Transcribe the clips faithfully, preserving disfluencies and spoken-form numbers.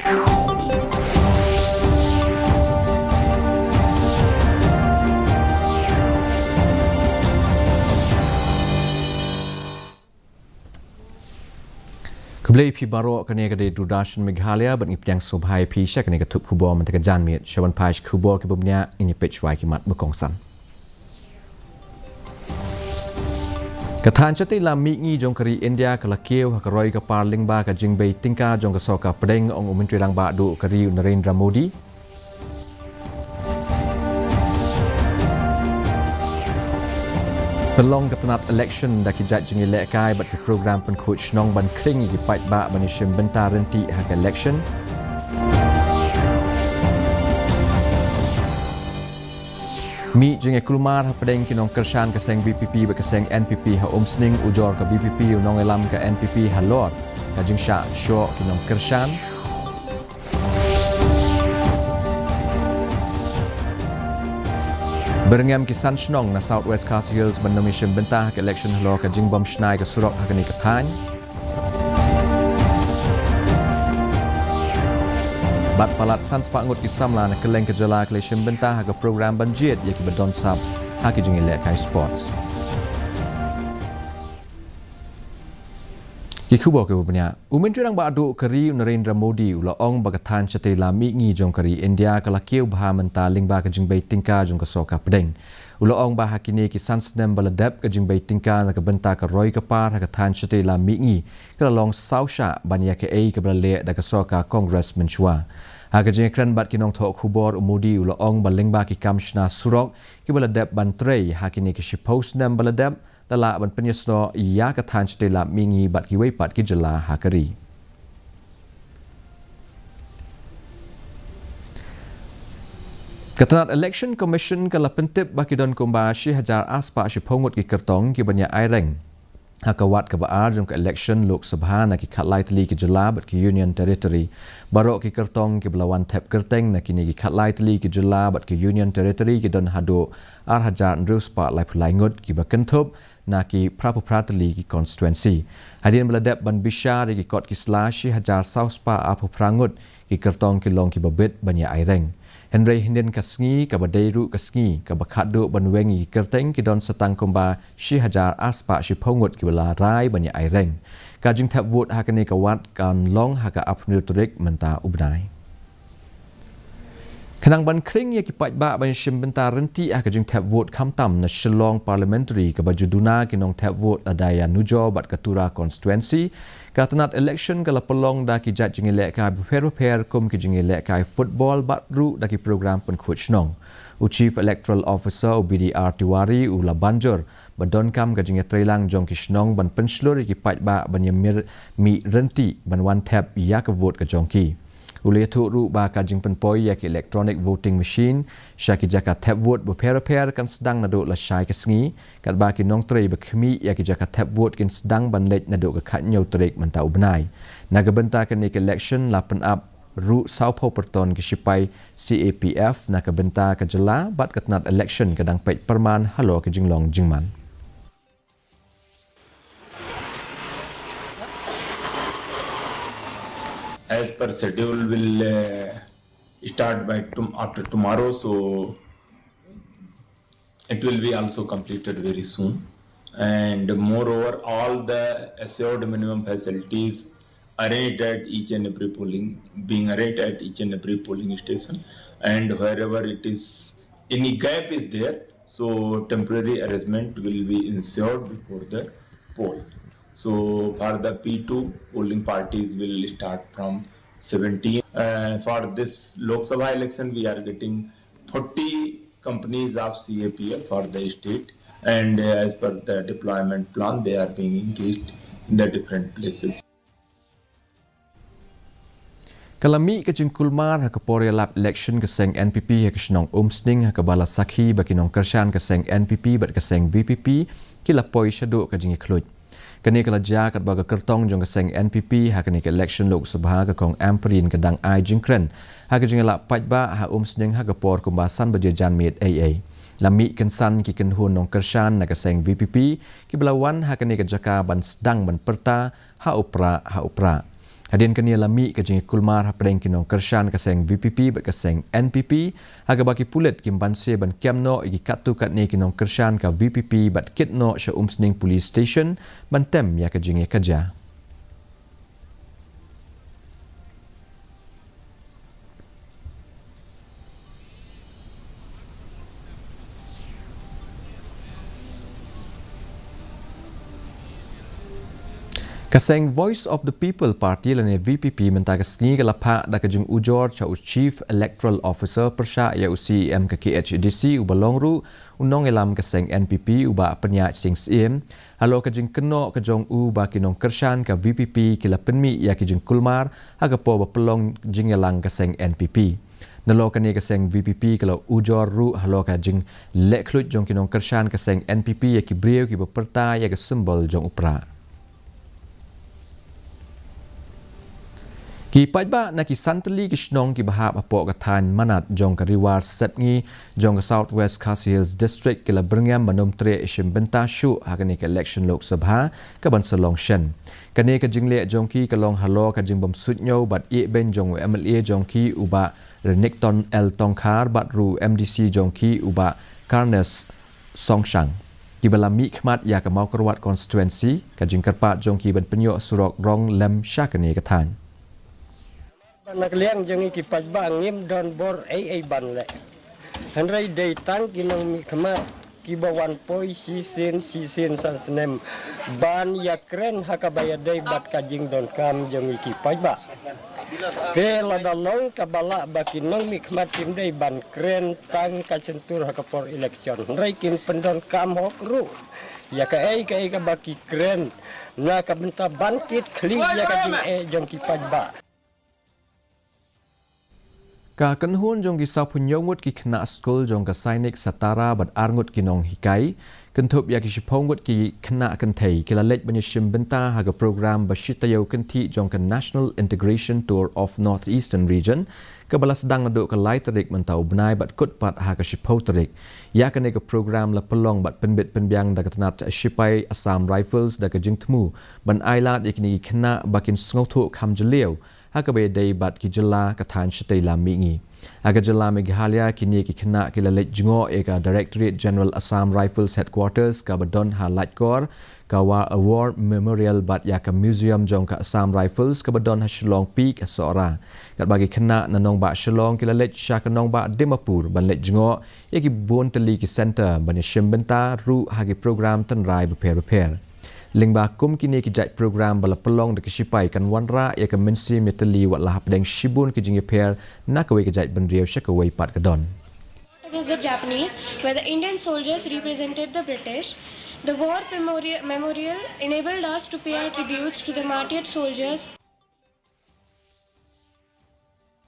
Khublei phi baroh, kane ka dei Doordarshan Meghalaya bad ngi pdiang sngewbha ïa phi sha kane ka thup khubor mynta ka janmiet. Sha ban peit khubor kiba bniah, ngin ïa peit shuwa ki mat ba kongsan. Ka thaiñ shatei lam mihngi jong ka ri India ka la kiew ha ka roi ka par lyngba ka jingbei tyngka jong ka sorkar pdeng, ong u Myntri Rangbah Duh ka ri u Narendra Modi. Pynlong ka tnat election da ki jait jingïalehkai bad ki program pynkhuid shnong ban khring ïa ki paidbah ban ïashim bynta ryntih ha ka election. Mih jingïakulmar hapdeng ki nongkyrshan ka seng V P P bad ka seng N P P ha Umsning, ujor ka V P P u nongïalam ka N P P halor ka jingshah shoh ki nongkyrshan. Byrngem ki san shnong na South West Khasi Hills ban ym ïashim bynta ha ka election halor ka jingbym shna ïa ka surok ha kane ka thaiñ. Bad palat san spah ngut ki samla na kylleng ka jylla ki la ïashim bynta ha ka program ban jied ïa kiba don sap ha ki jingïalehkai sports. Ki khubor kiba bniah. U Myntri Rangbah Duh ka ri u Narendra Modi u la ong ba ka thaiñ shatei lam mihngi jong ka ri India ka la kiew bha mynta lyngba ka jingbei tyngka jong ka sorkar pdeng. U la ong ba ha kine ki san snem ba la dep, ka jingbei tyngka na ka bynta ka roi ka par ha ka thaiñ shatei lam mihngi ka la long saw shah ban ïa kaei kaba la leh da ka sorkar Congress mynshuwa. Ha ka jingïakren bad ki nongthoh khubor, u Modi u la ong ba lyngba ki kam shna surok kiba la dep ban trei ha kine ki shiphew snem ba la dep, la lah ban pynïasnoh ïa ka thaiñ shatei lam mihngi bad kiwei pat ki jylla ha ka ri. Ka tnat Election Commission ka la pyntip ba ki don kumba shi hajar ar spah shiphew ngut ki kyrtong kiban ïa aireng ha ka wat kaba ar jong ka election Lok Sabha na ki khatlai tylli ki jylla bad ki Union Territory. Baroh ki kyrtong kiba la wan thep kyrteng na kine ki khatlai tylli ki jylla bad ki Union Territory ki don haduh ar hajar hynriew spah laiphew lai ngut kiba kynthup na ki phraphew phra tylli ki constituency. Hadien ba la dep ban bishar ïa ki kot ki sla, shi hajar saw spah arphew phra ngut ki kyrtong ki long kiba bit ban ïa aireng. Hynrei hynnin ka sngi kaba dei ruh ka sngi kaba khadduh ban weng ïa ki kyrteng, ki don sa tang kumba shi hajar ar spah shiphew ngut kiba la rai ban ïa aireng. Ka jingthep vote ha kane ka wat kan long ha ka arphew hynriew tarik mynta u bnai. Khnang ban khring ïa ki paidbah ban ïashim bynta ryntih ha ka jingthep vote khamtam na Shillong Parliamentary kaba ju duna ki nongthep vote lada ïa nujor bad ka Tura constituency, ka tnat election ka la pynlong da ki jait jingïalehkai bapher bapher kum ki jingïalehkai football bad ruh da ki program pynkhuid shnong. U Chief Electoral Officer u B D R Tiwari u la ban jur ba donkam ka jingïatreilang jong ki shnong ban pynshlur ïa ki paidbah ban ïa mir mih ryntih ban wan thep ïa ka vote ka jong ki. U la ïathuh ruh ba ka jingpynpoi ïa ki electronic voting machine sha ki jaka thep vote bapher bapher kan sdang naduh lashai ka sngi, katba ki nongtrei ba khmih ïa ki jaka thep vote kin sdang ban leit naduh ka khathynñiew tarik mynta u bnai. Na ka bynta kane ka election la pynap ruh sawphew pyrton ki shipai C A P F na ka bynta ka jylla, bad ka tnat election ka dang peit pyrman halor ka jinglong jingman. As per schedule, will uh, start by tom- after tomorrow, so it will be also completed very soon. And moreover, all the assured minimum facilities arranged at each and every polling, being arranged at each and every polling station, and wherever it is, any gap is there, so temporary arrangement will be ensured before the poll. So for the P two, polling parties will start from seventeen. Uh, for this Lok Sabha election, we are getting forty companies of C A P F for the state, and uh, as per the deployment plan, they are being engaged in the different places. Ka la mih ka jingkulmar ha ka por ïalap election ka seng N P P ha ka shnong Umsning, ha kaba la sakhi ba ki nongkyrshan ka seng N P P bad ka seng V P P ki la poi shaduh ka jingïakhluit. Kane ka la jia katba ka kyrtong jong ka seng N P P ha kane ka election Lok Sabha, ka Kong Ampareen, ka dang ai jingkren ha ka jingïalap paidbah ha Umsning ha ka por kumba san baje janmiet ei ei. La mih kynsan ki kynhun nongkyrshan na ka seng V P P kiba la wan ha kane ka jaka ban sdang ban pyrta ha u prah ha u prah. Hadien kane la mih ka jingkulmar hapdeng ki nongkyrshan ka seng VPP bad ka seng NPP, ha kaba ki pulit kim banse ban kem noh ïa ki katto katne ki nongkyrshan ka VPP bad kit noh sha Umsning Police Station ban tem ïa ka jingïakajia. Ka seng Voice of the People Party lane VPP mynta ka sngi ka la phah da ka jingujor sha u Chief Electoral Officer pyrshah ïa u CEM ka KHADC uba long ruh u nongïalam ka seng NPP u Bah Pynïaid Sing Syiem, halor ka jingkynnoh ka jong u ba ki nongkyrshan ka VPP ki la pynmih ïa ki jingkulmar ha ka por ba pynlong jingïalang ka seng NPP. Nalor kane ka seng VPP ka la ujor ruh halor ka jingleh khluit jong ki nongkyrshan ka seng NPP ïa ki briew kiba pyrta ïa ka symbol jong u prah. Ki paidbah na ki san tylli ki shnong kiba hap hapoh ka thaiñ Manad jong ka Ri War Sepngi jong ka South West Khasi Hills District ki la byrngem ban ym treh shim bynta shuh ha kane ka election Lok Sabha kaban sa long shen. Kane ka jingleh jong ki ka long halor ka jingbym suidñiew bad ïehbeiñ jong u MLA jong ki u Bah Renikton L Tongkhar bad ruh u MDC jong ki u Bah Carnes Songshang, kiba la mihkhmat ïa ka Mawkyrwat Constituency, ka jingkyrpad jong ki ban pynïoh surok rong lem sha kane ka thaiñ. Ba na ka liang jong ngi ki paidbah ngim don bor ei ei ban leh. Hynrei dei tang ki nongmihkhmat kiba wan poi shisien shisien san snem ban ïakren ha kaba ïadei bad ka jingdonkam jong ngi ki paidbah. Te lada long kaba lah ba ki nongmihkhmat kim dei ban kren tang ka shyntur ha ka por election, hynrei kin pyndonkam hok ruh ïa kaei kaei kaba ki kren na ka bynta ban kit khlieh ïa ka jingeh jong ki paidbah. Ka kynhun jong ki sawphew hynñiew ngut ki khynnah skul jong ka Sainik Satara bad ar ngut ki nonghikai, kynthup ïa ki shiphew ngut ki khynnah kynthei, ki la leit ban ïashim bynta ha ka program ba shi taïew kynthih jong ka National Integration Tour of North Eastern Region, kaba la sdang naduh ka lai tarik mynta u bnai bad kut pat ha ka shiphew tarik. Ïa kane ka program la pynlong bad pynbit pynbiang da ka tnat shipai Assam Rifles da ka jingthmu ban ailad ïa kine ki khynnah ba kin sngewthuh kham jylliew ha kaba ïadei bad ki jylla ka thaiñ shatei lam mihngi. Ha ka jylla Meghalaya kine ki khynnah ki la leit jngoh ïa ka Directorate General Assam Rifles Headquarters kaba don ha Laitkor, ka War, War Memorial bad ïa ka Museum jong ka Assam Rifles kaba don ha Shillong Peak ha Sohra. Katba ki khynnah na nongbah Shillong ki la leit sha ka nongbah Dimapur ban leit jngoh ïa ki bun tylli ki centre ban ïashim bynta ruh ha ki program tynrai bapher bapher. Lyngba kum kine ki jait program ba la pynlong da ki shipai kan wanrah ïa ka mynsiem ïatylli wat la hapdeng shibun ki jingïapher na kawei ka jait bynriew sha kawei pat ka don. Against the Japanese, where the Indian soldiers represented the British. The war memorial, memorial enabled us to pay our tributes to the martyred soldiers.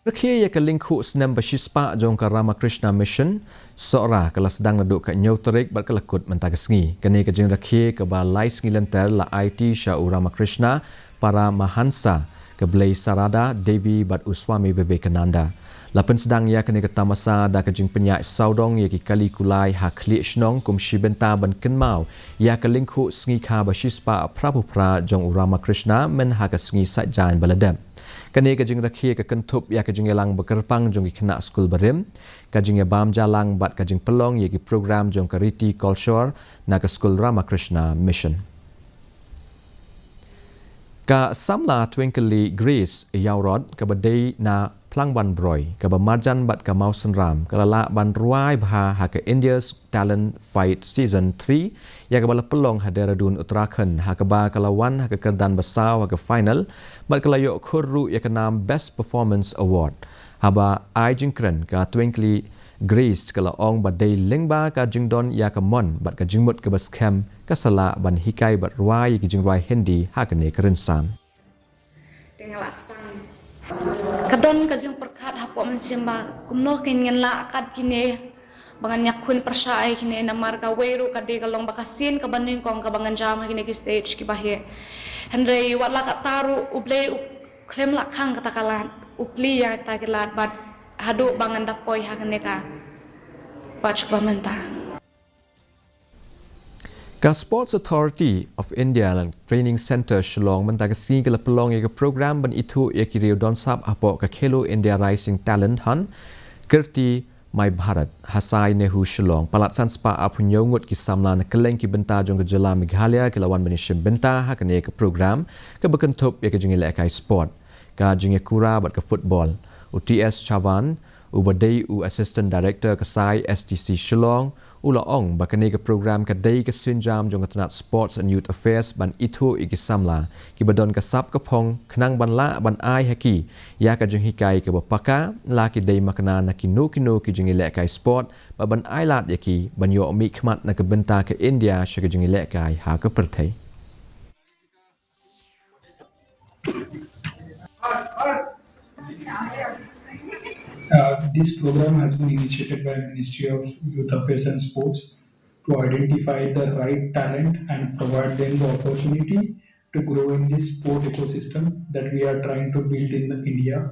Rakhe ïa ka lyngkhuh snem ba shispah jong ka Ramakrishna Mission Sohra ka la sdang naduh ka hynñiew tarik bad ka la kut mynta ka sngi. Kane ka jingrakhe kaba lai sngi lynter la aiti sha u Ramakrishna Paramahansa, ka Blei Sarada Devi bad u Swami Vivekananda. La pynsdang ïa kane ka tamasa da ka jingpynïaid sawdong ïa ki kali kulai ha khlieh shnong kum shi bynta ban kynmaw ïa ka lyngkhuh sngi kha ba shispah phra phew phra jong u Ramakrishna myn ha ka sngi Saitjaiñ ba la dep. Kane ka jingrakhe ka kynthup ïa ka jingïalang ba kyrpang jong ki khynnah skul barim, ka jingïabam jahlang bad ka jingpynlong ïa ki program jong ka riti kolshor na ka skul Ramakrishna Mission. Ka samla Twinkly Grace Ïawrot kaba dei na Phlangban Broi kaba marjan bad ka Mawsynram ka la lah ban rwai bha ha ka India's Talent Fight Season three ïa kaba la pynlong ha Dehradun, Uttarakhand, ha kaba ka la wan ha ka kyrdan ba saw ha ka final bad ka la ïoh khur ruh ïa ka nam Best Performance Award. Haba ai jingkren, ka Twinkly Grace ka la ong ba dei lyngba ka jingdon ïa ka mon bad ka jingmut kaba skhem ka sa lah ban hikai bad rwai ïa ki jingrwai Hindi ha kane ka rynsan. Te nga la sdang. Ka don ka jingpyrkhat hapoh mynsiem ba kumno kein ngan lah kat kine ba ngan ïakhun pyrshah ïa kine, namar kawei ruh ka dei ka long ba ka sien kaba nyngkong kaba ngan jam ha kine ki stage kiba heh. Hynrei wat la katta ruh U Blei u khlem lah khang kata ka lad, u plie ïa kita ki lad bad haduh ba ngan da poi ha kane ka batch ba mynta. Ka Sports Authority of India lane Training Centre Shillong mynta ka sngi ka la pynlong ïa ka program ban ithuh ïa ki riew don sap hapoh ka Khelo India Rising Talent Hunt, Kirti May Bharat, ha Sai NEHU Shillong. Palat san spah arphew hynñiew ngut ki samla na kylleng ki bynta jong ka jylla Meghalaya ki la wan ban ïashim bynta ha kane ka program kaba kynthup ïa ka jingïalehkai sport, ka jingïakura bad ka football. U T S Chavan, uba dei u Assistant Director ka Sai S T C Shillong, u la ong ba kane ka program ka dei ka sienjam jong ka tnat Sports and Youth Affairs ban ithuh ïa ki samla kiba don ka sap ka phong khnang ban lah ban ai ha ki ïa ka jinghikai kaba paka, la ki dei makna na kino kino ki jingïalehkai sport, bad ban ai lad ïa ki ban ïoh mihkhmat na ka bynta ka India sha ka jingïalehkai ha ka pyrthei. Uh, this program has been initiated by Ministry of Youth Affairs and Sports to identify the right talent and provide them the opportunity to grow in this sport ecosystem that we are trying to build in India.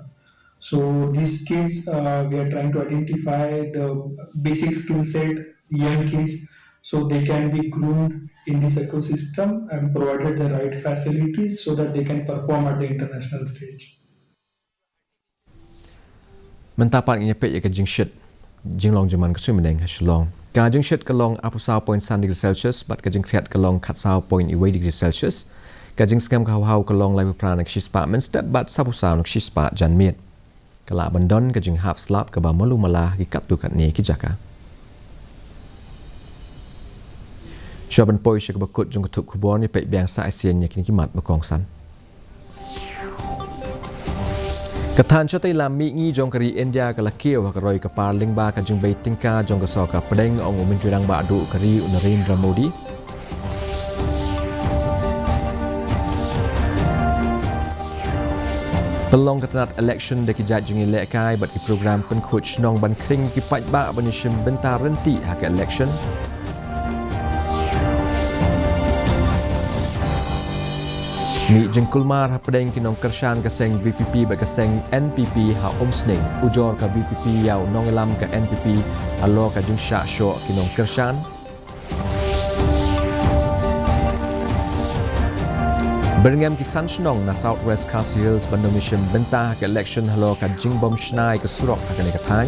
So these kids, uh, we are trying to identify the basic skill set, young kids, so they can be groomed in this ecosystem and provided the right facilities so that they can perform at the international stage. Mynta pat ngin ïa peit ïa ka jingshit jinglong jingman ka suiñ bneng ha Shillong. Ka jingshit ka long arphew saw point san degree Celsius bad ka jingkhriat ka long khatsaw point wei degree Celsius. Ka jingsngem ka haw haw ka long laiphew phra na ka shispah mynstep bad sawphew saw na ka shispah janmiet. Ka lah ban don ka jinghap slap kaba malu mala ha ki katto katne ki jaka. Shuwa ban poi sha kaba kut jong ka thup khubor, ngin peit biang sa shisien ïa kine ki mat ba kongsan. Ka thaiñ shatei lam mihngi jong ka ri India ka la kiew ha ka roi ka par lyngba ka jingbei tyngka jong ka sorkar pdeng, ong u Myntri Rangbah Duh ka ri u Narendra Modi. Pynlong ka tnat election da ki jait jingïalehkai bad ki program pynkhuid shnong ban khring ki paidbah ban ïashim bynta ryntih ha ka election. Mih jingkulmar hapdeng ki nongkyrshan ka seng V P P bad ka seng N P P ha Umsning. Ujor ka V P P ïa u nongïalam ka N P P halor ka jingshah shoh ki nongkyrshan. Byrngem ki san shnong na South West Khasi Hills ban ym ïashim bynta ha ka election halor ka jingbym shna ïa ka surok ha kane ka thaiñ.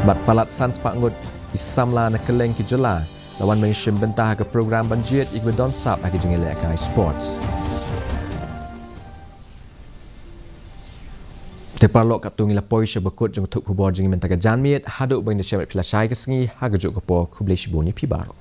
Bad palat san spah ngut ki samla na kylleng ki jylla la wan ban ïashim bynta ha ka program ban jied ïa kiba don sap ha ki jingïalehkai sports. Te paralok, katto ngi la poi sha ba kut jong ka thup khubor jong ngi mynta ka janmiet, haduh ban da shem ïa phi lashai ka sngi ha kajuh ka por, khublei shibun ïa phi baroh.